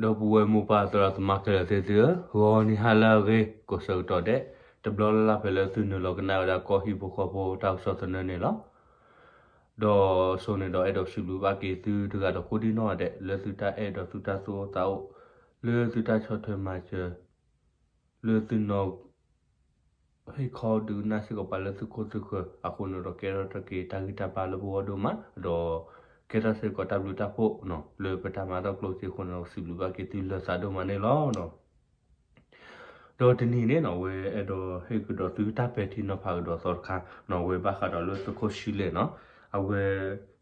ဒီပုၢ်ဝဲၢ်မိၢ်ပၢ်သရၣ်သမါခဲလၢာ်သ့ၣ်သုဧၢ, ဂီၤနံၤဟါလၢအဂ့ၤ ကိးဆၢကတီၢ်ဒဲး, တဘျီလၢ်လၢ်ဖဲလၢသုနုာ်လီၤကနၣ်ဝဲဒၣ်ကီၢ်ဟံၣ်ဖိဃီဖိတၢ်ကစီၣ်သနၢၣ်န့ၣ်လီၤ. ဒီးအဆိန့ၣ်ဒီးအဲၣ်ဒိးစံးဘျုးဘၣ်က့ၤသုတဂၤဒီးကိးဒံနီၢ်ဂၤဒဲး လၢသုတၢ်အဲၣ်ဒီးသုတၢ်သူၣ်အိၣ်သးအိၣ်, လၢသုတၢ်ဆီၣ်ထွဲမၤစၢၤ လၢသုနီၢ် ဟ့ၣ်ခီဒုးကနၣ်စ့ၢ်ကီးပှၤလၢသုခိၣ်သုဃၢၤအဃိန့ၣ်ဒီး ကဲထီၣ်တၢ်က့ၤတၢ်ဂံၢ်တၢ်ဘါလၢပဂီၢ်ဒိၣ်မး, ဒီးကဲထီၣ်စ့ၢ်ကီးတၢ်ဘျုးတၢ်ဖှိၣ် လၢပတၢ်မၤတၢ်ကျိၣ်စ့အဃိန့ၣ်ဒီး စံးဘျုးဘၣ်က့ၤသုလၢသးဒိၣ်မးန့ၣ်လီၤ. ဒီးတနံၤန့ၣ်နီၤ အဝဲအဲၣ်ဒိးဟ့ၣ်ကဒီးသုတၢ်ပဲာ်ထံနီၤဖးကဒီးသီတခါနီၤ အဝဲဘၣ်ဃးဒီးလၢသုးခိၣ်ဆှံလဲၣ်နီၤ, အဝဲ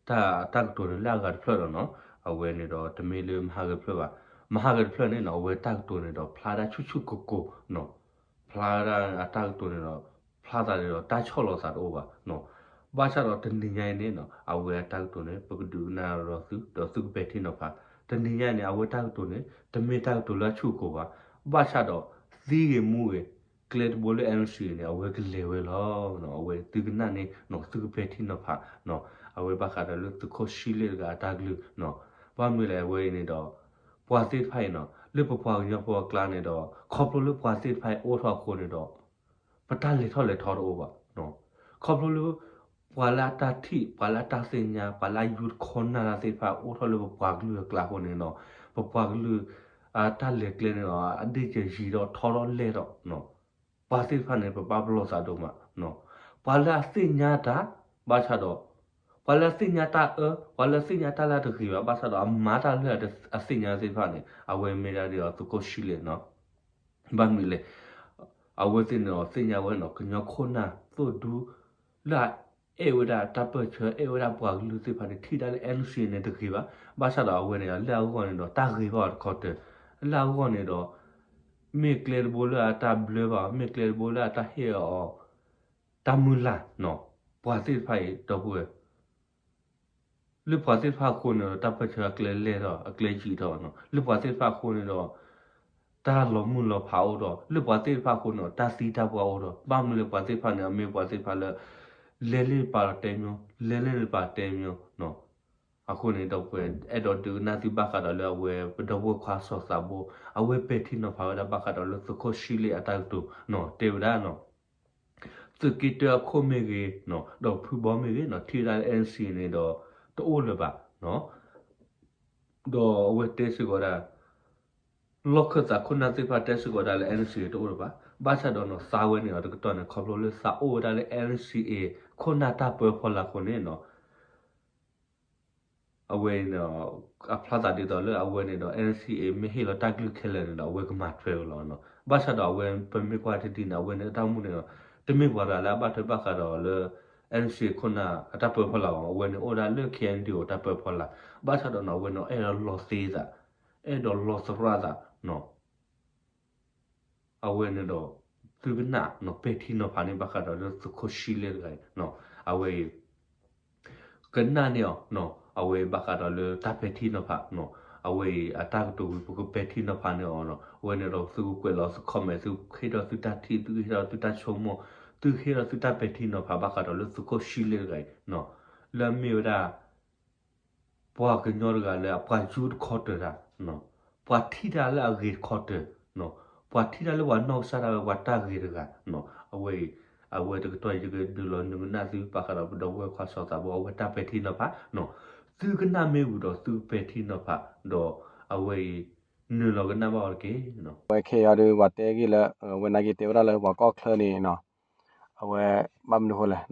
တၢ် တၢ်ကတိၤန့ၣ်လၢအဂၤတဖျၢၣ်ဒီးနီၤ, အဝဲန့ၣ်ဒီးတမ့ၢ်လၢမဟါဂဲၤတဖျၢၣ်ဘၣ်, မဟါဂဲၤတဖျၢၣ်န့ၣ်နီၤ အဝဲတၢ်ကတိၤန့ၣ်ဒီးဖျါဒၣ်ဆူၣ်ဆူၣ်ကိၤကိၤနီၤ, ဖျါဒၣ်အတၢ်ကတိၤန့ၣ်ဒီး ဖျါသးန့ၣ်ဒီးတၢ်ဆီၣ်လီၤသးတအိၣ်ဘၣ်နီၤ, ဘၣ်ဆၣ်ဒီးတနံၤညါအံၤန့ၣ်နီၤ အဝဲအတၢ်ကတိၤန့ၣ် ပကဒုးကနၣ်ဒီးသု ဒီးသုကပဲာ်ထံနီၤဖး, တနံၤညါန့ၣ် အဝဲတၢ်ကတိၤန့ၣ် တမ့ၢ်တၢ်ကတိၤလၢအဆူၣ်ကိၤဘၣ်, ဘၣ်ဆၣ်ဒီးသံဂ့ၤမူဂ့ၤ ကျဲတဘိလၢ NCA န့ၣ် အဝဲကလဲၤဝဲလီၤ. အဝဲသုကနၣ်န့ၣ်နီၤ သုကပဲာ်ထံနီၤဖးနီၤ, အဝဲဘၣ်ဃးဒီးလၢသုးခိၣ်ဆှံလဲၣ်တဂၤအတၢ်ကလုၢ်နီၤ, ဘၣ်မနုၤလဲၣ်အဝဲအံၤန့ၣ်ဒီး ပှၤသ့ၣ်တဖၣ်အံၤနီၤ လၢပပှၤကညီဖိအကျါန့ၣ်ဒီး ခီဖျိလၢပှၤသ့ၣ်တဖၣ်အံၤအိၣ်ထီၣ်အဃိန့ၣ်ဒီး ပတၢ်လဲၤထီၣ်လဲၤထီတအိၣ်ဘၣ်, ခီဖျိလၢ ပှၤလၢအတၢ်ထံၣ် ပှၤလၢအတၢ်သ့ၣ်ညါ ပှၤလၢအယူတခီနၢ်တၢ်သ့ၣ်တဖၣ် အိၣ်ထီၣ်လၢပပှၤကလုာ်အကျါအဃိန့ၣ်နီၤ, ပပှၤကလုာ် အတၢ်လဲၤကျဲန့ၣ်ဒီး အဒ့ၣ်ကယံၤဒီးထီထီၣ်လဲၢ်ထီၣ်, ပှၤသ့ၣ်တဖၣ်န့ၣ် ပဘၣ်ပလီၢ်သးဒိၣ်မး, ပှၤလၢအသ့ၣ်ညါတၢ် ဘၣ်ဆၣ်ဒီး ပှၤလၢအသ့ၣ်ညါတၢ်အၢ ပှၤလၢအသ့ၣ်ညါတၢ်လၢအတဂ့ၤဘၣ် ဘၣ်ဆၣ်ဒီးအမၤတၢ်လၢအသ့ၣ်ညါသ့ၣ်တဖၣ်န့ၣ် အဝဲမ့ၢ်ဒၣ်ဒ်သိးသုးခိၣ်ဆှံလဲၣ်နီၤ ဘၣ်မနုၤလဲၣ်, အဝဲသ့ၣ်န့ၣ်ဒီးသ့ၣ်ညါဝဲနီၤ ကညီခိၣ်နၢ်သိၣ်ဒူ လၢအအဲၣ်ဝဲဒၣ်တၢ်ပၢၢ်ဆၢ အဲၣ်ဝဲဒၣ်ပှၤကလုာ်သ့ၣ်တဖၣ်န့ၣ် ထံၣ်ဒၣ်လၢ NCA န့ၣ်တဂ့ၤဘၣ်, ဘၣ်ဆၣ်ဒီးအဝဲန့ၣ် လၢအဂီၢ်န့ၣ်ဒီးတၢ်ဂ့ၤဘၣ်အီၤတခီတၢၤ, လၢအဂီၢ်န့ၣ်ဒီး မ့ၢ်ကျဲတဘိလၢအတၢ်ဘျၢဘၣ်အီၤ မ့ၢ်ကျဲတဘိလၢအတၢ်ဟ့ၣ်အီၤ တၢ်မုၢ်လၢ်နီၤ, ပှၤသ့ၣ်တဖၣ်အံၤ ဒီပုၢ်ဝဲၢ် လၢပှၤသ့ၣ်တဖၣ်အဃိန့ၣ်ဒီး တၢ်ပၢၢ်ဆၢအကျဲလဲၢ်ထီၣ် အကျဲယံာ်ထီၣ်နီၤ, လၢပှၤသ့ၣ်တဖၣ်အဃိန့ၣ်ဒီး တၢ်လီၤမုၢ်လီၤဖးအိၣ်ထီၣ်, လၢပှၤသ့ၣ်တဖၣ်အဃိန့ၣ်ဒီး တၢ်သံတၢ်ပှၢ်အိၣ်ထီၣ်, ဘၣ်မနုၤလၢပှၤသ့ၣ်တဖၣ်န့ၣ် အမ့ၢ်ပှၤသ့ၣ်တဖၣ်လၢ လဲၤလၢပာ်တဲမီၤ လဲၤလၢပာ်တဲမီၤနီၤ, အဃိန့ၣ် ဒီပုၢ်ဝဲၢ် အဲၣ်ဒိးဒုးကနၣ်သုဘၣ်ဃးဒီးလၢအဝဲ ပဒီပုၢ်ဝဲၢ်ခွါစီၤသးဘိ အဝဲပဲာ်ထံနီၤဖးဝဲဒၣ်ဘၣ်ဃးဒီးလၢသုးခိၣ်ဆှံလဲၣ်အတၢ်ကတိၤနီၤ တဲဝဲဒၣ်နီၤ သုးက့တၢအခိၣ်မ့ၢ်ဂ့ၤနီၤ ဒီးဖုဘီမ့ၢ်ဂ့ၤနီၤ ထံၣ်ဝဲဒၣ်လၢ NCA န့ၣ်ဒီး တအိၣ်လၢၤဘၣ်နီၤ, ဒီးအဝဲတဲစ့ၢ်ကီးဒၣ် လီၢ်ခၢၣ်သးခိၣ်နၢ်သ့ၣ်တဖၣ်တဲစ့ၢ်ကီးဒၣ်လၢ NCA တအိၣ်လၢၤဘၣ်, ဘၣ်ဆၣ်ဒီးနီၤ သးဝဲန့ၣ်ဒီးတကတီၢ်န့ၣ် ခီဖျိလၢသးအိၣ်ဝဲဒၣ်လၢ NCA ခိၣ်နၢ်တၢ်ပၢဖီလာ်အဃိန့ၣ်နီၤ အဝဲန့ၣ်ဒီး အဖျါသးဒ်သိးလၢအဝဲန့ၣ်ဒီး NCA မ့ၢ်ဟ့ၣ်လီၤတၢ်ကလုၢ်ခဲလၢာ်န့ၣ်ဒီး အဝဲကမၤထွဲဝဲလီၤနီၤ, ဘၣ်ဆၣ်ဒီးအဝဲပမ့ၢ်ကွၢ်တဒ်န့ၣ် အဝဲန့ၣ်အတၢ်အိၣ်မူန့ၣ်ဒီး တမ့ၢ်ပှၤတဂၤလၢအဘၣ်ထွဲဘၣ်ဃးဒီးလၢ NCA ခိၣ်နၢ်အတၢ်ပၢဖီလာ်အီၤ, အဝဲန့ၣ်အိၣ်ဝဲဒၣ်လၢ KNDO တၢ်ပၢဖီလာ်, ဘၣ်ဆၣ်ဒီးနီၤ အဝဲန့ၣ်အဲၣ်ဒိးလီၤသ့သး, အဲၣ်ဒိးလီၤသရၣ်သးနီၤ အဝဲန့ၣ်ဒီး သုကနၣ်နီၤ ပဲာ်ထံနီၤဖးန့ၣ် ဘၣ်ဃးဒီးလၢသုးခိၣ်ဆှံလဲၣ်တဂၤအံၤနီၤ အဝဲအံၤ ကနၣ်န့ၢ်အီၤနီၤ အဝဲအံၤဘၣ်ဃးဒီးလၢတၢ်ပဲာ်ထံနီၤဖးနီၤ အဝဲအံၤအတၢ်ကတိၤဝံၤ ပကပဲာ်ထံနီၤဖးန့ၢ်အီၤနီၤ အဝဲန့ၣ်ဒီးသုကကွဲးလီၤသု comment သုဟ့ၣ်ဒီးသုတၢ်ထံၣ် သုဟ့ၣ်ဒီးသုတၢ်ဆိကမိၣ် သုဟ့ၣ်ဒီးသုတၢ်ပဲာ်ထံနီၤဖး ဘၣ်ဃးဒီးလၢသုးခိၣ်ဆှံလဲၣ်တဂၤအံၤနီၤ လၢအမ့ၢ်ဝဲဒၣ် ပှၤကညီတဂၤလၢအပှၤယူတခီတၢၤတၢ်, ပှၤထံၣ်တၢ်လၢအဂ့ၤတခီတၢၤ, ပှၤထံၣ်တၢ်လၢပှၤနီၢ်ကစၢ်ဒၣ်ဝဲပှၤတၢ်ဂ့ၤတဂၤ, အဝဲအံၤ အဝဲတကတီၢ်ယကဒုးလီၤနုာ်ကနၣ်သု ဘၣ်ဃးဒီးပဒီပုၢ်ဝဲၢ်ခွါစီၤသးဘိ အဝဲတၢ်ပဲာ်ထံနီၤဖး, သုကနၣ်မ့ၢ်ဝံၤဒီးသုပဲာ်ထံနီၤဖး, ဒီးအဝဲအံၤ နုာ်လီၤကနၣ်ဘၣ်အီၤတက့ၢ်. အဝဲခဲအံၤဒုး ပှၤတဲဂ့ၢ်လၢ အဝဲနာ်က့ၤတဲဝဲဒၣ်လၢပှၤကီၢ်ချၢန့ၣ်နီၤ, အဝဲဘၣ်မနုၤဃိလဲၣ်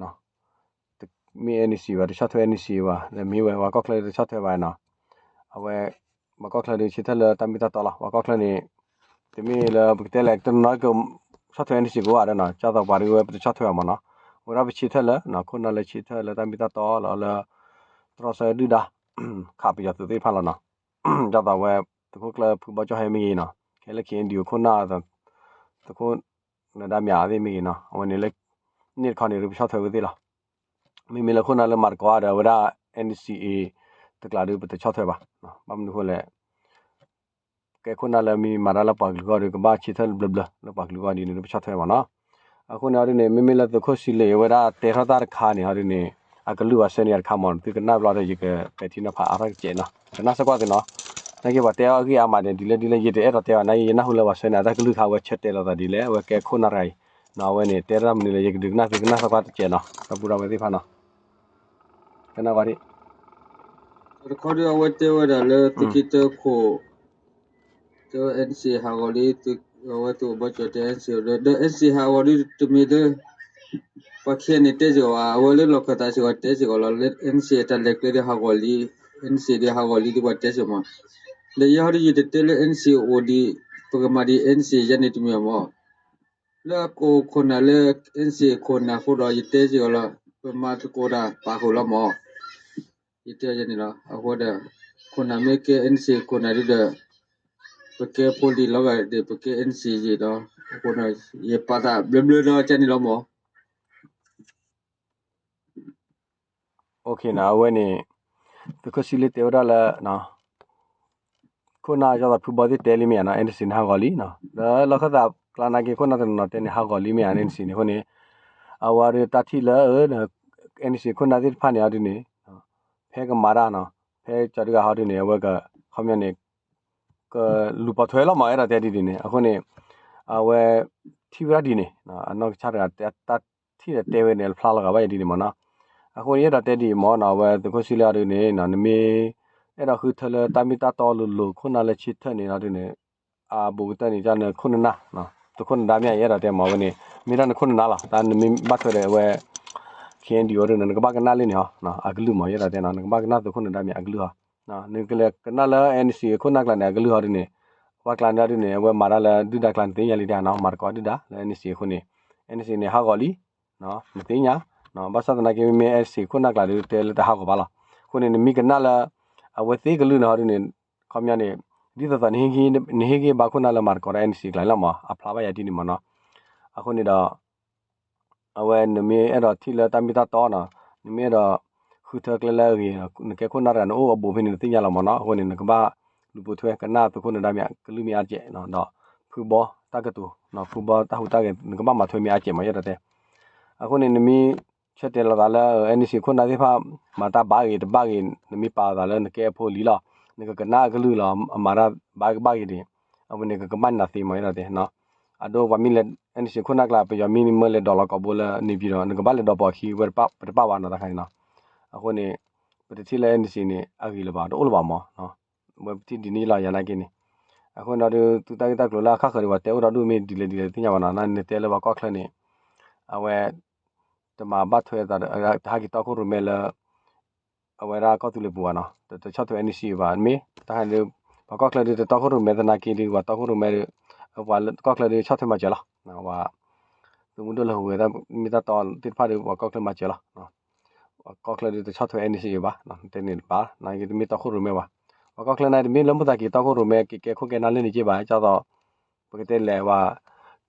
မ့ၢ် NCA ဘၣ် တဆီၣ်ထွဲ NCA ဘၣ်, မ့ၢ်ဝဲပှၤကီၢ်ချၢတဆီၣ်ထွဲဘၣ်နီၤ, အဝဲ ပှၤကီၢ်ချၢဒုးဆၢထၢၣ်လၢတၢ်မ့ၢ်တၢ်တီလီၤ, ပှၤကီၢ်ချၢန့ၣ် တမ့ၢ်လၢပကတဲလဲၣ် တနီၤကဆီၣ်ထွဲ NCA ကိးဂၤဒဲးနီၤ, ဒ်သိးပှၤဒုးဝဲပတဆီၣ်ထွဲဘၣ်မ့ၢ်နီၤ, ဝဲဒၣ်ပဆၢထၢၣ်လၢ ခိၣ်နၢ်လၢဆၢထၢၣ်လၢတၢ်မ့ၢ်တၢ်တီလီၤလၢ တြီဆၢဒုၣ်ဒါ ခးပယီၤသုးသ့ၣ်တဖၣ်လီၤနီၤ, ဒ်သိးဝဲ သုးခိၣ်ကျၢၢ်ဖုဘီကၠီၣ်ဟဲမ့ၢ်ဂ့ၤနီၤ, ခဲလၢ KNDO ခိၣ်နၢ် သုးခိၣ် နဒါမြာသ့ၣ်မ့ၢ်ဂ့ၤနီၤ, အဝဲန့ၣ်လၢ န့ၣ်တခီန့ၣ် ဒုးပဆီၣ်ထွဲဝဲသ့ၣ်လီၤ. မ့မ့ၢ်လၢခိၣ်နၢ်လၢမၤသကိးဒီး အဝဲဒၣ် NCA တကျးဒုး ပတဆီၣ်ထွဲဘၣ်. ဘၣ်မနုၤအဃိလဲၣ်, ကဲခိၣ်နၢ်လၢမ့ၢ်မၤတၢ်လၢပှၤကလုာ်အဂီၢ်ဒီး ကဘၣ်ဆၢထၢၣ်ဘျၢဘျၢလၢပှၤကလုာ်အဂီၢ်ဒ်န့ၣ် ဒုးပဆီၣ်ထွဲမ့ၢ်နီၤ. အဃိန့ၣ်အီၤဒ်န့ၣ် မ့မ့ၢ်လၢသုးခိၣ်ဆှံလဲၣ် အဝဲဒၣ်တဲထီၣ်တၢ်တခါန့ၣ်အီၤဒ်န့ၣ် အကလုၢ်ဘၣ်ဆၢန့ၣ်တခါမ့ၢ်နီၤ, သုကနၣ်ဘျီဒီး ယကပဲာ်ထံနီၤဖးအါထီၣ်ကဲးနီၤ, ကနၣ်စ့ၢ်ကီးသုနီၤ. နာ်က့ပှၤတဲအီၤအဂ့ၢ်အါမးဒီး ဒ်လဲၣ်ဒ်လဲၣ် ယတအဲၣ်ဒိးတဲဘၣ် နာ်က့ ယနၢ်ဟူလၢပှၤဆှၢန့ၣ် အတၢ်ကလုၢ်ခါ အဝဲဆၢတဲာ်လိာ်သးဒ်လဲၣ် အဝဲကဲခိၣ်နၢ်တဂၤအံၤ, အဝဲန့ၣ် တဲတၢ်မနုၤလဲၣ် ယကဒုးကနၣ်သုကနၣ်သီကွၢ်တစဲးနီၤ ဒီပုၢ်ဒီဝဲၢ်သ့ၣ်တဖၣ်နီၤ, ကနၣ်ကွၢ်ဒံး တခီဒီးအဝဲတဲဝဲဒၣ်လၢသုခံတၢခိၣ် တဲဝဲ NCA ဟးဂီၤလံ, အဝဲသုးခိၣ်ဘီကၠီၣ်တဲ NCA ဒီး ဒီး NCA ဟးဂီၤဒုးတမ့ၢ်လၢ ပှၤခဲန့ၣ်တဲစ့ၢ်ကီးဘၣ်, အဝဲလၢလီၢ်ခၢၣ်သးစ့ၢ်ကီးတဲစ့ၢ်ကီးလီၤ, လၢ NCA တၢ်လဲၤကျဲဒုးဟးဂီၤလံ, NCA ဒုးဟးဂီၤလံဒုးပှၤတဲစ့ၢ်ကီးမး, ဒီးယဲဟီဒုးယတတဲလၢ NCA အိၣ်ဒံး, ပကမၤဒံး NCA ယဲန့ၣ်တမ့ၢ်မး, လၢအကအိၣ်ခိၣ်နၢ်လၢ NCA ခိၣ်နၢ်အဃိဒီး ယတဲစ့ၢ်ကီးလီၤ, ပမၤသကိးတၢ်ပာ်ဃုာ်လီၤမး ယတဲန့ၣ်လီၤ. အဃိဒီး ခိၣ်နၢ်မ့ၢ်ကဲ NCA ခိၣ်နၢ်ဒုဒီး ပကဲဖိလံၤလီၤဂာ်ဒီး ပကဲ NCA ယံာ်ဒီး အဃိဒီး ယပာ်သးဘျၢဘျၢဒီးကန့ၣ်လီၤမး. အဝဲန့ၣ် သုးခိၣ်ဆံလ့တဲဝဲဒၣ်လၢ ခိၣ်နၢ်ကၠီသးဖုဘီသ့ၣ်တဲလံမ့ၢ်ဧါနီၤ NCA န့ၣ်ဟးဂီၤလံနီၤ, ဒီးလီၢ်ခၢၣ်သးကျါနာ်က့ ခိၣ်နၢ်တနီၤနီၤတဲန့ၣ် ဟးဂီၤလံမ့ၢ်ဧါ NCA န့ၣ်အဃိန့ၣ် အဝဲဒုးတၢ်ထံၣ်လၢ NCA ခိၣ်နၢ်သ့ၣ်တဖၣ်န့ၣ်အီၤဒုန့ၣ် ဖဲကမၤတၢ်နီၤ ဖဲကၠီဒုဂၤဟီဒုန့ၣ် အဝဲက ခီပညီန့ၣ် ကလူၤပိာ်ထွဲလီၤမး အဲၣ်ဒိးတဲဒ်န့ၣ် အဃိန့ၣ် အဝဲ ထံၣ်ဝဲဒၣ်ဒ်န့ၣ် အနီၢ်ကစၢ်တဂၤတၢ်ထံၣ်ဒီးတဲဝဲန့ၣ် ဖျါလီၤဂာ်ဘၣ်ယၤဒ်န့ၣ်မးနီၤ, အဃိန့ၣ် အဲၣ်ဒိးတဲဒ်အံၤမးနီၤ အဝဲသုးခိၣ်ဆံလ့အီၤဒုန့ၣ် နမ့ၢ် အဲၣ်ဒိးဃုထၢလၢတၢ်မ့ၢ်တၢ်တီလိၤလိၤခိၣ်နၢ်လၢဆၢထၢၣ်န့ၣ်အီၤဒုန့ၣ် အဘူးကတၢၢ်န့ၣ် ကနခိၣ်နနၢ် သုးခိၣ်နဒါမ့ၢ်ယအဲၣ်ဒိးတဲမး အဝဲန့ၣ် မ့ၢ်ဒၣ်နခိၣ်နနၢ်လီၤ တၢ်နမ့ၢ်ဘၣ်ထွဲဒီးအဝဲ KNDO ဒုန့ၣ် နကဘၣ်ကနၣ်လၢန့ၣ်ဟီ အကလုၢ်မး ယအဲၣ်ဒိးတဲနီၤ နကဘၣ်ကနၣ်သုးခိၣ်နဒါမ့ၢ်အကလုၢ်ဟီ နကလဲၤကနၣ်လၢ NCA ခိၣ်နၢ်ကျါန့ၣ် အကလုၢ်ဟီဒုန့ၣ် ပှၤကျါန့ၣ်အီၤဒုန့ၣ် အဝဲမၤတၢ်လၢဒုၣ်ဒါကျါန့ၣ် သ့ၣ်ညါလံဒၣ်နီၤ မၤသကိးဒုၣ်ဒါလၢ NCA အဃိန့ၣ် NCA န့ၣ် ဟးဂီၤလံ နသ့ၣ်ညါ ဘၣ်ဆၣ်သနာ်က့ မ့မ့ၢ် NCA ခိၣ်နၢ်ကျါဒုးတဲလၢတဟးဂီၤဘၣ်လီၤ, အဃိန့ၣ် နမ့ၢ်ကနၣ်လၢ အဝဲသ့ၣ်ကလုၢ်န့ၣ်ဟီဒုန့ၣ် ခီပညီန့ၣ် ဒ်သိးသိး နဟ့ၣ်ဂံၢ်ဘါခိၣ်နၢ်လၢမၤသကိးဒီး NCA ကျါန့ၣ်လီၤမး အဖျါဘၣ်ယၤဒ်န့ၣ်မးနီၤ, အဃိန့ၣ်ဒီး အဝဲနမ့ၢ်အဲၣ်ဒိးထံၣ်လၢတၢ်မ့ၢ်တၢ်တီနီၤ, နမ့ၢ်အဲၣ်ဒိး ဃုထၢကျဲလၢအဂ့ၤ, နကဲခိၣ်နၢ်တဂၤ နအိၣ်အဘူးဖဲန့ၣ် နသ့ၣ်ညါလီၤမးနီၤ, အဃိန့ၣ် နကဘၣ်လူၤပိာ်ထွဲ ကနၣ်သုးခိၣ်နဒါမ့ၢ်အကလုၢ်မ့ၢ်အါတက့ၢ်, ဒီးဖုဘီတၢ်ကတိၤ, ဖုဘီတၢ်ဟူးတၢ်ဂဲၤ နကဘၣ်မၤထွဲမ့ၢ်အါတက့ၢ်မး ယအဲၣ်ဒိးတဲ, အဃိန့ၣ် နမ့ၢ်ဆၢတဲာ်လီၤသးလၢ NCA ခိၣ်နၢ်သ့ၣ်တဖၣ် မၤတၢ်ဘၣ်ဂ့ၤတဘၣ်ဂ့ၤ နမ့ၢ်ပာ်သးလၢနကဲအဖိလံၤလီၤ, နကကနၣ်အကလုၢ်လီၤ, အမၤတၢ်ဘၣ်ဂ့ၤဘၣ်ဂ့ၤန့ၣ်, အဝဲန့ၣ် ကကဘၣ်နၢ်သ့မး ယအဲၣ်ဒိးတဲ အဒိ ပှၤမ့ၢ်လဲၤ NCA ခိၣ်နၢ်ကျါ ပယီၤမ့ၢ်မၢလဲၤဒိးလီၤကိာ်ဘိလၢ နေပြည်တော် နီၤ, နကဘၣ်လဲၤဒိးပိာ်အခံ ဝဲတပၣ်ဝဲနီၤ တခါန့ၣ်နီၤ, အဃိန့ၣ် ပတထံၣ်လၢ NCA န့ၣ် အဂ့ၤလၢၤဘၣ် တအိၣ်လၢၤဘၣ်မး, ဝဲပထံၣ်ဒ်န့ၣ်လီၤ ယၤနာ်က့န့ၣ်, အဃိန့ၣ်ဒီး သုတၢ်ဂ့ၢ်တၢ်ကျိၤလၢအခါဃၢၤဒီး ပှၤတဲအိၣ်ဒီဒူၣ်မ့ၢ်ဒ်လဲၣ်ဒ်လဲၣ် တသ့ၣ်ညါဘၣ်နီၤ, နတဲလၢပှၤကီၢ်ချၢန့ၣ် အဝဲ တမၤဘၣ်ထွဲသးဒီး တဟဲက့ၤတီခိၣ်ရိၣ်မဲလၢ အဝဲဒၣ်ကီၢ်သူလ့ၤပူၤဘၣ်နီၤ, တဆီၣ်ထွဲ NCA ဘၣ်, မ့ၢ်တၢ်ဟဲဒုး ပှၤကီၢ်ချၢဒုးတတီခိၣ်ရိၣ်မဲသနာ်က့ဒုး ပှၤတီခိၣ်ရိၣ်မဲဒုး ပှၤကီၢ်ချၢဒုးဆီၣ်ထွဲမၤစၢၤလီၤ, ပှၤ သုးမုၢ်ဒိၣ်လၢဟူးဂဲၤတၢ်မ့ၢ်တၢ်တီသ့ၣ်တဖၣ်ဒီး ပှၤကီၢ်ချၢမၤစၢၤလီၤ, ပှၤကီၢ်ချၢဒုးတဆီၣ်ထွဲ NCA ဘၣ်, တဲန့ၣ်တပၣ် နာ်က့တမ့ၢ်တီခိၣ်ရိၣ်မဲဘၣ်, ပှၤကီၢ်ချၢန့ၣ် တမ့ၢ်လၢမိၢ်သးက့ၤတီခိၣ်ရိၣ်မဲ က့ၤကဲခိၣ်ကဲနၢ်လၢန့ၣ်က့ဘၣ်, ဒ်သိး ပကတဲလဲၣ်ဝဲ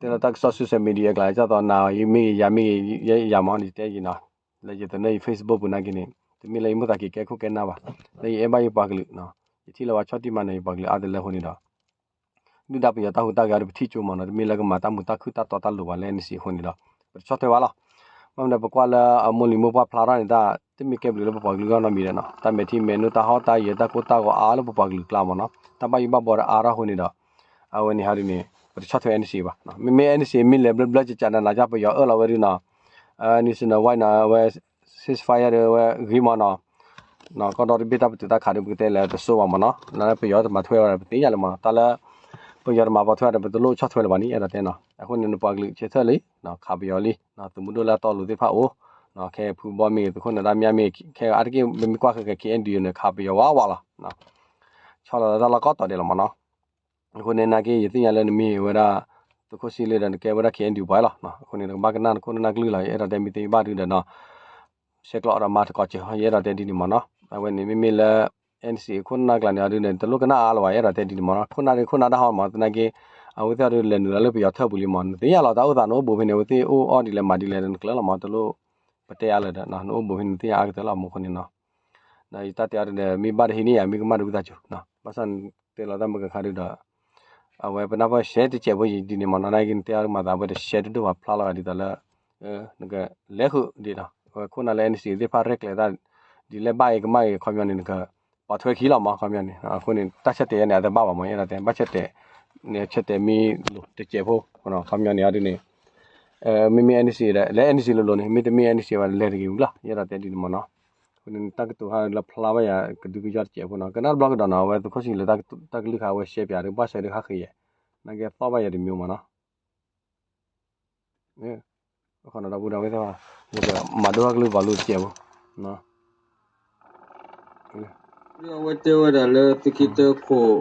တဲလီၤတၢ်ကစီၣ် social media အကျါ ဒ်သိးနၤမ့ၢ်ဂ့ၤ ယၤမ့ၢ်ဂ့ၤ ယဲယၤမး ယတဲယံၤနီၤ, လၢယသနၢၣ်ယ Facebook ပူၤနာ်က့န့ၣ် တမ့ၢ်လၢယမိၢ်သးက့ၤကဲခိၣ်ကဲနၢ်ဘၣ်, လၢယအဲၣ်ဘၣ်ယပှၤကလုာ်, ယထံၣ်လၢပှၤဆီၣ်တံၢ်မၤနၢၤယပှၤကလုာ်အါတလၢအဃိန့ၣ်ဒီး ဒုၣ်ဒါပယီၤတၢ်ဟူးတၢ်ဂဲၤဒီး ပထံၣ်ကၠိမးနီၤ, တမ့ၢ်လၢကမၤတၢ်မုာ်တၢ်ခုၣ်တၢ်တီတၢ်လိၤဘၣ်လၢ NCA အဃိန့ၣ်ဒီး ပတဆီၣ်ထွဲဘၣ်လီၤ, ဘၣ်မနုၤပကွၢ်လၢအမိၢ်လံၤမိၢ်ပှၢ်ဖျါထီၣ်န့ၣ် တၢ်တမ့ၢ်ကဲဘျုးလၢပပှၤကလုာ်ဂီၢ်နီတမံၤဒီးနီၤ, တၢ်မဲာ်ထံမဲာ်နိတၢ်ဟီၣ်တၢ်ယၢၤတၢ်ကိၢ်တၢ်ဂီၤအါလၢပပှၤကလုာ်ကျါမးနီၤ, တၢ်ဘၣ်ယိၣ်ဘၣ်ဘှီဒီးအါထီၣ်အဃိန့ၣ်ဒီး အဝဲန့ၣ်ဟီဒုန့ၣ် ပတဆီၣ်ထွဲ NCA ဘၣ်, မ့မ့ၢ် NCA မ့ၢ်လဲၤဘျၢဘျၢကကနနၤကပယီၤအၢၣ်လီၤဝဲဒုနီၤ, nationwide နီၤ အဝဲ ceasefire ဒီးဝဲဂ့ၤမးနီၤ, ကီၢ်ဒီတဘ့ၣ်တၢ်ပတုာ်တၢ်ခးဒီး ပကတဲလဲၤတစိဘၣ်မးနီၤ, လၢပယီၤတမၤထွဲဘၣ်ဒီး ပသ့ၣ်ညါလၢမးနီၤ, တၢ်လၢ ပယီၤတမၤပိာ်ထွဲဒီး ပတလိၣ်ဆီၣ်ထွဲလၢၤဘၣ်န့ၣ် အဲၣ်ဒိးတဲနီၤ, အဃိန့ၣ် နပှၤကလုာ်ဆၢထၢၣ်လံ, ခးပယီၤလံ, သုးမုၢ်ဒိၣ်လၢအတီအလိၤသ့ၣ်တဖၣ်အိၣ်, ခဲဖုဘီမ့ၢ်ဂ့ၤ သုးခိၣ်နဒါမ့ၢ်ဂ့ၤ ခဲအါတက့ၢ် ပမ့ၢ်ကွၢ်ဃဲၤဃဲၤ KNDO န့ၣ် ခးပယီၤဝးဝးလီၤ, ဆီလီၤတၢ်လီၢ်ကိးတီၤဒဲးလီၤမးနီၤ, အဃိန့ၣ်နာ်က့ ယသ့ၣ်ညါလၢနမ့ၢ်ဝဲဒၣ် သုးခိၣ်ဆံလ့ဒီး နကဲဝဲဒၣ် KNDO ပှၤလီၤ, အဃိန့ၣ် နကဘၣ်ကနၣ်နခိၣ်နနၢ်ကလုၢ်လီၤ, ယအဲၣ်ဒိးတဲမ့ၢ်သ့ဘၣ်ဒုဒီးနီၤ ဆဲးကျိးဒီးမၤသကိးစၢၤ ယအဲၣ်ဒိးတဲဒ်န့ၣ်မးနီၤ, အဝဲန့ၣ် မ့မ့ၢ်လၢ NCA ခိၣ်နၢ်ကျါန့ၣ် အီၤဒုန့ၣ် တလိၣ်ကနၣ်အါလၢၤဘၣ် ယအဲၣ်ဒိးတဲဒ်န့ၣ်မးနီၤ, ခိၣ်နၢ်ဒုးခိၣ်နၢ်တၢ်ဟီမး သနာ်က့ အဝဲသ့ၣ်အီၤဒုးလဲၤနုာ်လီၤလၢပယီၤထၢၣ်ပူၤလံမး, နသ့ၣ်ညါလီၤ တၢ်အိၣ်သးနအိၣ်ဘူးဖဲန့ၣ် အဝဲသ့ၣ်အိၣ်အီၣ်ဒ်လဲၣ်မၤဒ်လဲၣ် နကျၢၤလီၤမး တလိၣ် ပတဲအါလၢၤဒီး နအိၣ်ဘူးဖဲန့ၣ် နသ့ၣ်ညါအါကတၢၢ်လီၤမး အဃိန့ၣ်နီၤ, ယတၢ်တဲအီၤဒုဒီး မ့ၢ်ဘၣ်တဟံးန့ၢ်ယၤ မ့ၢ်ကမၣ်တဝံသးစူၤ, ဘၣ်ဆၣ်တဲလီၤတၢ်မုၢ်ကခါဒုဒီး အဝဲပနၢ်ပၢၢ်ရှဲတစဲးဖိယံၤဒ်န့ၣ်မးနီၤ, နာ်က့နတဲအီၤဒုမၤသး အဝဲတရှဲတဒိၣ်ဘၣ်ဖျါလီၤဂာ်ဒ်သိးလၢ နကလဲၤဃုာ်ဒ်ဒီး အဝဲခိၣ်နၢ်လၢ NCA သ့ၣ်တဖၣ်ရဲၣ်ကျဲၤတၢ် ဒ်လဲၣ်ဘၣ်ဂ့ၤကမၣ်ဂ့ၤ ခီပညီန့ၣ် နက ပှၤထွဲခံလီၤမး ခီပညီန့ၣ် အဃိန့ၣ် တၢ်ဆၢတဲာ်ယဲန့ၣ် အတဘၣ်ဘၣ်မး ယဲဒၣ်တဲ ဘၣ်ဆၢတဲာ်န့ၣ် ဆၢတဲာ်မ့ၢ်လိၤတစဲးဖိ ခီပညီန့ၣ်အဒ်န့ၣ် မ့မ့ၢ် NCA ဒီး လၢ NCA လိၤလိၤန့ၣ် မ့တမ့ၢ် NCA ဘၣ်လဲၤတဂ့ၤဝံၤလီၤ ယဲဒၣ်တဲဒ်န့ၣ်မးနီၤ အဃိန့ၣ် တၢ်ကတိၤဟးလၢဖျါဘၣ်ယၤ ကဒုကယီၢ်တစဲးဖိနီၤ ကနၣ်တဘျီကဒီးနီၤ အဝဲသုးခိၣ်စံလၢ တၢ်ကလုၢ်ခါအဝဲရှဲပၠးဒီး ဘၣ်ဆၢဒုးဟးဃ့ယဲ နာ်က့သီၣ်ဘၣ်ယၤတမံၤမးနီၤ ခီနီၤဒီပုၢ်ဒီဝဲၢ်သ့ၣ်တဖၣ် မၤဒိၣ်ထီၣ်ကလုၢ်ပှၤလိၤတစဲးဖိ အဝဲတဲဝဲဒၣ်လၢသုးက့တၢခိၣ်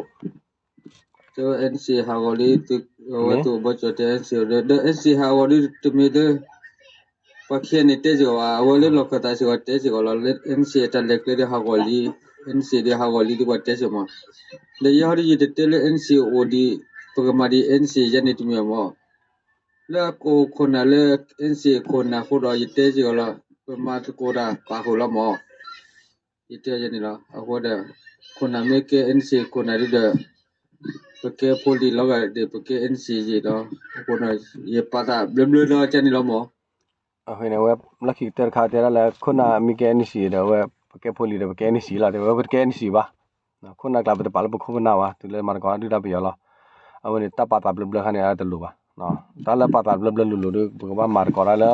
တဲဝဲ NCA ဟးဂီၤလံ အဝဲသုးဘီကၠီတဲ NCA ဒီး NCA ဟးဂီၤလံတမ့ၢ်လၢ ပှၤခံဂၤန့ၣ်တဲစ့ၢ်ကီးဘၣ် အဝဲလၢလီၢ်ခၢၣ်သးစ့ၢ်ကီးတဲစ့ၢ်ကီးလီၤ လၢ NCA တၢ်လဲၤကျဲဒီးဟးဂီၤလံ NCA ဒီးဟးဂီၤလံဒီးပှၤတဲစ့ၢ်ကီးမး ဒီးယဲဟီဒ်ယတတဲလၢ NCA အိၣ်ဒံး ပကမၤဒံး NCA ယဲန့ၣ်တမ့ၢ်မး လၢအကိးခိၣ်နၢ်လၢ NCA ခိၣ်နၢ်အဃိဒီး ယတဲစ့ၢ်ကီးလီၤ ပမၤသကိးတၢ်ပာ်ဃုာ်လီၤမး ယတဲယဲန့ၣ်လီၤ အဃိဒီး ခိၣ်နၢ်မ့ၢ်ကဲ NCA ခိၣ်နၢ်ဒ်ဒီး ပကဲဖိလံၤလီၤဂာ်ဒီး ပကဲ NCA ယံာ်ဒီး အဃိဒီး ယပာ်သးဘျၢဘျၢလီၤကန့ၣ်လီၤမး အဃိန့ၣ် အဝဲလၢခံကတၢၢ်တခါတဲဒၣ်လၢ ခိၣ်နၢ်မ့ၢ်ကဲ NCA ဒီး အဝဲပကဲဖိလံၤဒီး ပကဲ NCA လီၤ တဲဝဲပတကဲ NCA ဘၣ် ခိၣ်နၢ်ကျါပတပာ်လၢပခိၣ်ပနၢ်ဘၣ် တုၤလၢမၤသကိးဒုၣ်ဒါပယီၤလီၤ အဝဲန့ၣ် တၢ်ပာ်သးဘျၢဘျၢခါန့ၣ် အတလိၤဘၣ် တၢ်လၢပာ်သးဘျၢဘျၢလိၤလိၤဒီး ပကဘၣ်မၤသကိးတၢ်လၢ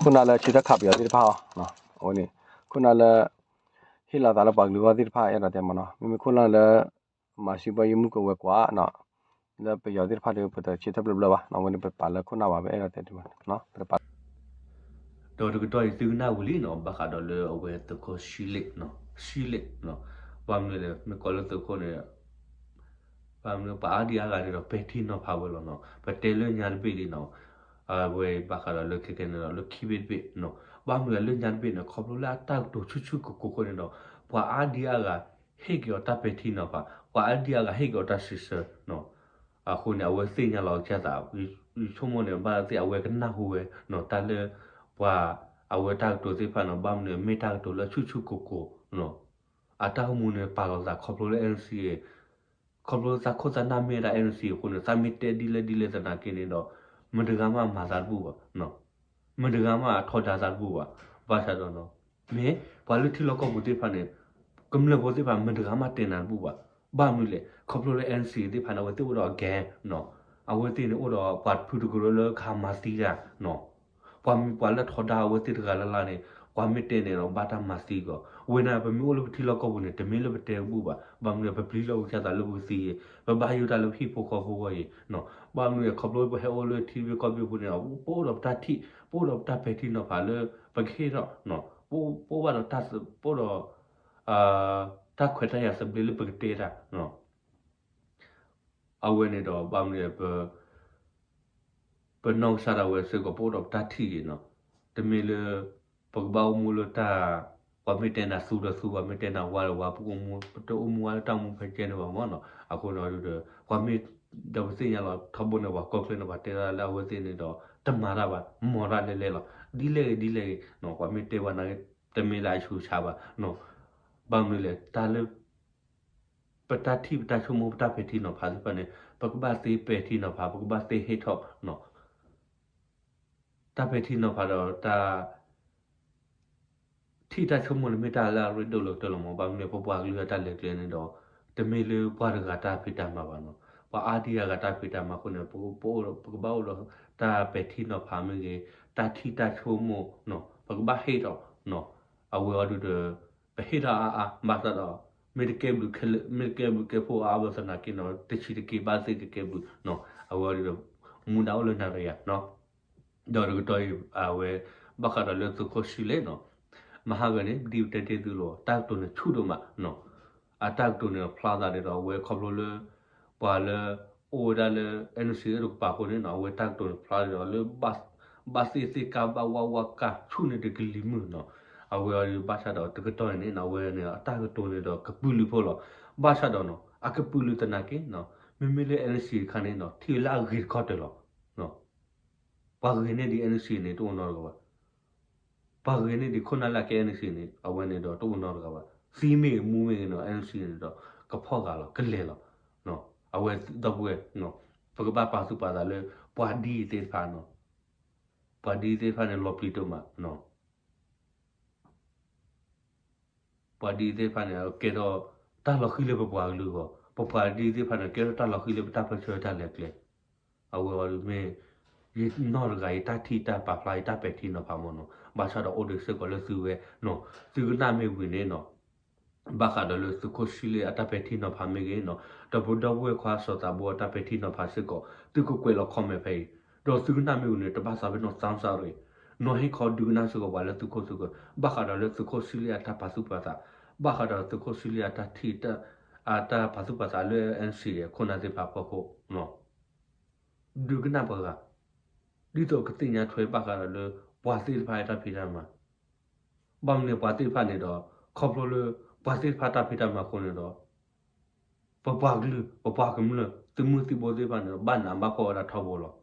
ခိၣ်နၢ်လၢဆၢထၢၣ်ခးပယီၤသ့ၣ်တဖၣ်အီၤ အဝဲန့ၣ် ခိၣ်နၢ်လၢ ဟ့ၣ်လီၤသးလၢပှၤကလုာ်ဂီၢ်သ့ၣ်တဖၣ် အဲၣ်ဒိးတဲမးနီၤ မ့မ့ၢ်ခိၣ်နၢ်လၢ မၤစံးပှၢ်ယမုၢ်ကဝဲၤကွာ် လၢပယီၤသ့ၣ်တဖၣ်ဒီး ပတဆၢထၢၣ်ဘျၢဘျၢဘၣ် အဝဲန့ၣ် ပပာ်လၢခိၣ်နၢ်ဘၣ် ပအဲၣ်ဒိးတဲဒ်မး ပတပာ် ဒီးတကတီၢ်အံၤသုကနၣ်ဝံၤလံနီၤ ဘၣ်ဃးဒီးလၢအဝဲသုးခိၣ်ဆံလ့ၣ် ဆံလ့ၣ် ဘၣ်မနုၤလဲၣ် မ့ၢ်ကိးလၢသုးခိၣ်န့ၣ် ဘၣ်မနုၤပှၤအါဒံအါဂၤန့ၣ်ဒီး ပဲာ်ထံနီၤဖးဝဲလီၤနီၤ ပတဲလၢညါတဘ့ၣ်လံနီၤ အဝဲဘၣ်ဃးဒီးလၢခဲကဲန့ၣ်ဒီး လၢခံဘ့ၣ်တဘ့ၣ်နီၤ ဘၣ်မနုၤလၢညါတဘ့ၣ်န့ၣ် ခီဖျိလၢအတၢ်ကတိၤဆူၣ်ဆူၣ်ကိၤကိၤအဃိန့ၣ်ဒီး ပှၤအါဒံအါဂၤ ဟ့ၣ်က့ၤအီၤတၢ်ပဲာ်ထံနီၤဖး ပှၤအါဒံအါဂၤဟ့ၣ်က့ၤအီၤတၢ်စံးဆၢ အဃိန့ၣ် အဝဲသ့ၣ်ညါလီၤကစၢ်သး ယဆိကမိၣ်န့ၣ် ဘၣ်သ့ၣ်အဝဲကနၢ်ဟူဝဲနီၤ တၢ်လၢ ပှၤအဝဲတၢ်ကတိၤသ့ၣ်တဖၣ်န့ၣ် ဘၣ်မနုၤမ့ၢ်တၢ်ကတိၤလၢဆူၣ်ဆူၣ်ကိၤကိၤ အတၢ်အိၣ်မူန့ၣ် ပာ်လီၤသးခီဖျိလၢ NCA ခီဖျိသးခိၣ်သးနၢ်မ့ၢ်ဒၣ် NCA အဃိန့ၣ် သးမ့ၢ်တဲဒ်လဲၣ်ဒ်လဲၣ်သနာ်က့န့ၣ်ဒီး မတဂၤမးမၤသးတဘူၣ်ဘၣ် မတဂၤမးထီဒါသးတဘူၣ်ဘၣ် ဘၣ်ဆၣ်ဒီး မ့ၢ်ပှၤလၢထံလီၢ်ကီၢ်ပူၤသ့ၣ်တဖၣ်န့ၣ် ကမျၢၢ်ဖိသ့ၣ်တဖၣ် မတဂၤမးတဲနၤတဘူၣ်ဘၣ် ဘၣ်မနုၤလဲၣ် ခီဖျိလၢ NCA သ့ၣ်တဖၣ်န့ၣ် အဝဲသ့ၣ်အိၣ်ဒီးအ gang နီၤ အဝဲသ့ၣ်န့ၣ်အိၣ်ဒီးပှၤတဖုတကရၢလၢကဟးမၤသံတၢ်နီၤ ပှၤမ့ၢ်ပှၤလၢထီဒါအဝဲသ့ၣ်တဂၤလၢ်လၢ်န့ၣ် ပှၤမ့ၢ်တဲန့ၣ်ဒီး ဘၣ်တၢ်မၤသံကီး ဝဲန့ၣ် ပမ့ၢ်အိၣ်လၢပထံလီၢ်ကီၢ်ပူၤန့ၣ် တမ့ၢ်လၢပတဲတဘူၣ်ဘၣ် ဘၣ်မနုၤလဲၣ် ပပျံၤလီၤကစၢ်သးလၢပကသံယံၤ ပဘၣ်ယိၣ်တၢ်လၢပဟံၣ်ဖိဃီဖိအဂီၢ်အံၤ ဘၣ်မနုၤလဲၣ် ခီဖျိပဟဲအိၣ်လၢထံတဘ့ၣ်ကီၢ်တဘ့ၣ်အဃိန့ၣ် ပအိၣ်ဒီးပတၢ်ထံၣ် ပအိၣ်ဒီးပတၢ်ပဲာ်ထံနီၤဖးလၢ ပကဟ့ၣ်ထီၣ် ပအိၣ်ဘၣ်ဒီးတၢ် ပအိၣ်ဒီး တၢ်ခွဲးတၢ်ယာ်သဘျ့လၢပကတဲတၢ် အဝဲန့ၣ်ဒီး ဘၣ်မနုၤလဲၣ် ပနီၢ်ကစၢ်ဒၣ်ဝဲစ့ၢ်ကီး ပအိၣ်ဒီးပတၢ်ထံၣ်အံၤနီၤ တမ့ၢ်လၢ ပကဘၣ်အိၣ်မူလၢတၢ် ပှၤမ့ၢ်တဲနၤသူဒီးသူ ပှၤမ့ၢ်တဲနၤဝါဒီးဝါ ပကအိၣ်မူ ပတအိၣ်မူဝဲလၢတၢ်အိၣ်မူဖဲကဲန့ၣ်ဘၣ်မးနီၤ အဃိန့ၣ်ဒီး ပှၤမ့ၢ် ဒီးပသ့ၣ်ညါလီၤ ထီဘိန့ၣ် ပှၤကီၢ်ချၢန့ၣ် ပှၤတဲဒၣ်လၢအဝဲသ့ၣ်န့ၣ်ဒီး တမၤတၢ်ဘၣ် မၤတၢ်လဲၣ်လဲၣ်လီၤ ဒ်လဲၣ်ဂ့ၤဒ်လဲၣ်ဂ့ၤ ပှၤမ့ၢ်တဲဘၣ်နာ်က့ တမ့ၢ်လၢအဆူးဆါဘၣ် ဘၣ်မနုၤလဲၣ် တၢ်လၢ ပတၢ်ထံၣ်ပတၢ်ဆိကမိၣ်ပတၢ်ပဲာ်ထံနီၤဖးသ့ၣ်တဖၣ်န့ၣ် ပကဘၣ်သ့ပဲာ်ထံနီၤဖး ပကဘၣ်သ့ဟ့ၣ်ထီၣ်နီၤ တၢ်ပဲာ်ထံနီၤဖးဒီးတၢ် ထံၣ်တၢ်ဆိကမိၣ်န့ၣ်မ့ၢ်တၢ်လၢအရ့ဒိၣ်လီၤကတၢၢ်လီၤမး ဘၣ်မနုၤလဲၣ် ပပှၤကလုာ်အတၢ်လဲၤကျဲန့ၣ်ဒီး တမ့ၢ်လၢပှၤတဂၤတၢ်ဖံးတၢ်မၤဘၣ်နီၤ ပှၤအါဒံအါဂၤတၢ်ဖံးတၢ်မၤအဃိန့ၣ် ပကဘၣ်အိၣ်ဒီး တၢ်ပဲာ်ထံနီၤဖးမ့ၢ်ဂ့ၤ တၢ်ထံၣ်တၢ်ဆိကမိၣ်နီၤ ပကဘၣ်ဟ့ၣ်ထီၣ်နီၤ အဝဲအံၤဒီး ပဟ့ၣ်ထီၣ်အါအါ ဘၣ်ဆၣ်ဒီး မ့ၢ်တကဲဘျုးခဲလၢာ် မ့ၢ်တကဲဘျုးကဲဖှိၣ်အါဘၣ်သနာ်က့နီၤ တဆံးတက့ၢ်ဘၣ်သ့ၣ်ကကဲဘျုးနီၤ အဝဲအံၤဒီး မူဒါအိၣ်လၢနၤဒီးယၤနီၤ ဒီးတကတီၢ်အံၤ အဝဲ ဘၣ်ဃးဒီးလၢသုးခိၣ်ဆှံလဲၣ်နီၤ မဟါဂၤန့ၣ် ဒ်ပတဲတ့ၢ်သုလီၤ တၢ်ကတိၤန့ၣ်ဆူၣ်ဒိၣ်မးနီၤ အတၢ်ကတိၤန့ၣ်ဖျါသးဒီးအဝဲခီဖျိလၢ ပှၤလၢ အိၣ်ဝဲဒၣ်လၢ NCA တကပၤအဃိန့ၣ်နီၤ အဝဲတၢ်ကတိၤန့ၣ်ဖျါဒီးလၢ ဘၣ်သ့ၣ်သ့ၣ်ကါဘၣ်ဝါဝါကါဆူၣ်န့ၣ်တကလံၤမုၢ်နီၤ အဝဲအံၤဘၣ်ဆၣ်ဒီးတကတီၢ်အံၤန့ၣ်နီၤ အဝဲန့ၣ် အတၢ်ကတိၤန့ၣ်ဒီးကပုာ်လုးဖိလီၤ ဘၣ်ဆၣ်ဒီးနီၤ အကပုာ်လုးသနာ်က့နီၤ မ့မ့ၢ်လၢ NCA တခါန့ၣ်နီၤ ထံၣ်လၢအဂ့ၤတခီတၢၢ်လီၤ ပှၤဂ့ၤန့ၢ်ဒံး NCA န့ၣ် တအိၣ်နီတဂၤဘၣ် ပှၤဂ့ၤန့ၢ်ဒံးခိၣ်နၢ်လၢအကဲ NCA န့ၣ် အဝဲန့ၣ်ဒီးတအိၣ်နီတဂၤဘၣ် သံမ့ၢ်ဂ့ၤမူမ့ၢ်ဂ့ၤနီၤ NCA န့ၣ်ဒီး ကဖီၣ်ဂၤလီၤ ကလဲၤလီၤ အဝဲဒီပုၢ်ဝဲၢ် ပကဘၣ်ပာ်သူၣ်ပာ်သးလၢ ပှၤဒ်အံၤသ့ၣ်တဖၣ်နီၤ ပှၤဒ်အံၤသ့ၣ်တဖၣ်န့ၣ် လီၤပျံၤဒိၣ်မး ပှၤဒ်အံၤသ့ၣ်တဖၣ်န့ၣ် ကဲထီၣ် တၢ်လီၤဃံၤလၢပပှၤကလုာ်အဂီၢ်, ပပှၤဒ်သ့ၣ်တဖၣ်န့ၣ် ကဲထီၣ်တၢ်လီၤဃံၤလၢပတၢ်ပၢဆှၢတၢ်လဲၤကျဲ. အဝဲအံၤဒုးမ့ၢ် ယနီၢ်တဂၤ ယတၢ်ထံၣ်တၢ်ပာ်ဖျါ ယတၢ်ပဲာ်ထံနီၤဖးမ့ၢ်နီၤ, ဘၣ်ဆၣ်ဒီးအိၣ်ဒံးစ့ၢ်ကီးလၢသုဝဲနီၤ, သုကနၣ်မ့ၢ်ဝံၤန့ၣ်နီၤ ဘၣ်ဃးဒီးလၢသုးခိၣ်ဆံလ့ၣ်အတၢ်ပဲာ်ထံနီၤဖးမ့ၢ်ဂ့ၤနီၤ, ဒီးပဒီပုၢ်ဝဲၢ်ခွါစီၤသးဘိအတၢ်ပဲာ်ထံနီၤဖးစ့ၢ်ကီး သုကကွဲးလီၤ comment ဖဲအံၤ, ဒီးသုကနၣ်မ့ၢ်ဝံၤန့ၣ် တဘၣ်သးပ့ၤနီၣ် thumbs up တဂ့ၤ, နီၤဟ့ၣ်ခီဒုးကနၣ်စ့ၢ်ကီးပှၤလၢသုးခိၣ်သုဃၢၤ, ဘၣ်ဃးဒီးလၢသုးခိၣ်ဆံလ့ၣ်အတၢ်ပာ်သူၣ်ပာ်သး, ဘၣ်ဃးဒီးသုးခိၣ်ဆံလ့ၣ်အတၢ်ထံၣ် အတၢ်ပာ်သူၣ်ပာ်သးလၢ NCA အခိၣ်နၢ်သ့ၣ်တဖၣ်အဖီခိၣ် ဒုးကနၣ်ပှၤဂၤ, ဒ်သိးကသ့ၣ်ညါထွဲဘၣ်ဃးဒီးလၢ ပှၤသ့ၣ်တဖၣ်အတၢ်ဖံးတၢ်မၤ, ဘၣ်မနုၤပှၤသ့ၣ်တဖၣ်န့ၣ်ဒီး ခီဖျိလၢ ပှၤသ့ၣ်တဖၣ်တၢ်ဖံးတၢ်မၤအဃိန့ၣ်ဒီး ပပှၤကလုာ် ပပှၤကမျၢၢ် သုးမုၢ်သံၣ်ဘိသ့ၣ်တဖၣ်န့ၣ်ဒီး ဘၣ်နးဘၣ်ဖှီၣ်ဝဲဒၣ်ထီဘိလီၤ.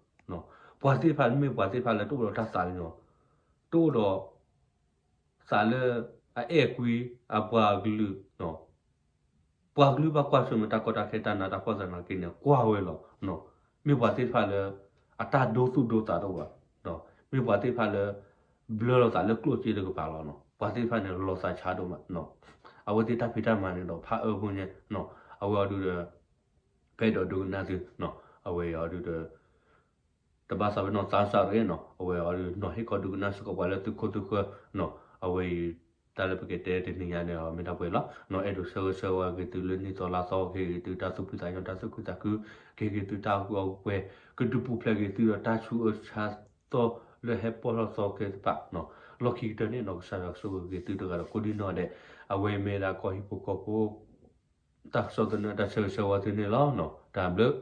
ပှၤသ့ၣ်တဖၣ်မ့ၢ်ပှၤသ့ၣ်တဖၣ်လၢတအိၣ်ဒီးတၢ်သးလံနီၤ, တအိၣ်ဒီး သးလၢအအဲၣ်ကွံအပှၤကလုာ်, ပှၤကလုာ်ဘၣ်ကွၢ်ဆၢၣ်မဲာ်တၢ်ကီတၢ်ခဲတၢ်နးတၢ်ဖှီၣ်သနာ်က့န့ၣ် ကွၢ်ဝဲလီၤ. မ့ၢ်ပှၤသ့ၣ်တဖၣ်လၢ အတၢ်ဒိသူၣ်ဒိသးတအိၣ်ဘၣ်, မ့ၢ်ပှၤသ့ၣ်တဖၣ်လၢ ဘျၢလီၤသးလၢကျိၣ်စ့တကပၤလီၤ. ပှၤသ့ၣ်တဖၣ်န့ၣ် လီၤသးဆါဒိၣ်မး, အဝဲသ့ၣ်တၢ်ဖံးတၢ်မၤန့ၣ်ဒီး ဖးအၢဖိညါ, အဝဲအံၤဒုးဒီး ကဲဒီးဒုးကနၣ်သု, အဝဲအံၤအံၤဒုးဒီး တဘၣ်သးပ့ၤနီၣ် thumbs up တဂ့ၤနီၤ, အဝဲအံၤဒုး နီၤဟ့ၣ်ခီဒုးကနၣ်စ့ၢ်ကီးပှၤလၢသုးခိၣ်သုဃၢၤနီၤ, အဝဲအံၤ တၢ်လၢပကတဲတနံၤညါန့ၣ် မ့ၢ်ဒၣ်ပှဲၤလီၤ. အဲၣ်ဒိးဆၢဂ့ၤဆၢဝါက့ၤသုလၢနံၣ်သီလါသီ ကဟ့ၣ်ဂ့ၤသုတၢ်သူၣ်ဖှံသးညီ တၢ်သူၣ်ခုသးခု, ကဟ့ၣ်ဂ့ၤသုတၢ်အီၣ်ကူအီပှဲၤ, ကဒုးပူၤဖျဲးက့ၤသုဒီးတၢ်ဆူးအၢဆါသီလၢဟဲပီၢ်ထီၣ်သီခဲသ့ၣ်တဖၣ်, လီၢ်ခံကတၢၢ်န့ၣ်နီၤ ကစၢ်ယွၤကဆိၣ်ဂ့ၤက့ၤသုတဂၤဒီးကိးဒံနီၢ်ဒဲး, အဝဲမ့ၢ်ဒၣ်ကီၢ်ဟံၣ်ဖိဃီဖိ တၢ်ကစီၣ်သနၢၣ်တၢ်ဆၢဂ့ၤဆၢဝါသုန့ၣ်လီၤ. တၢ်ဘျုး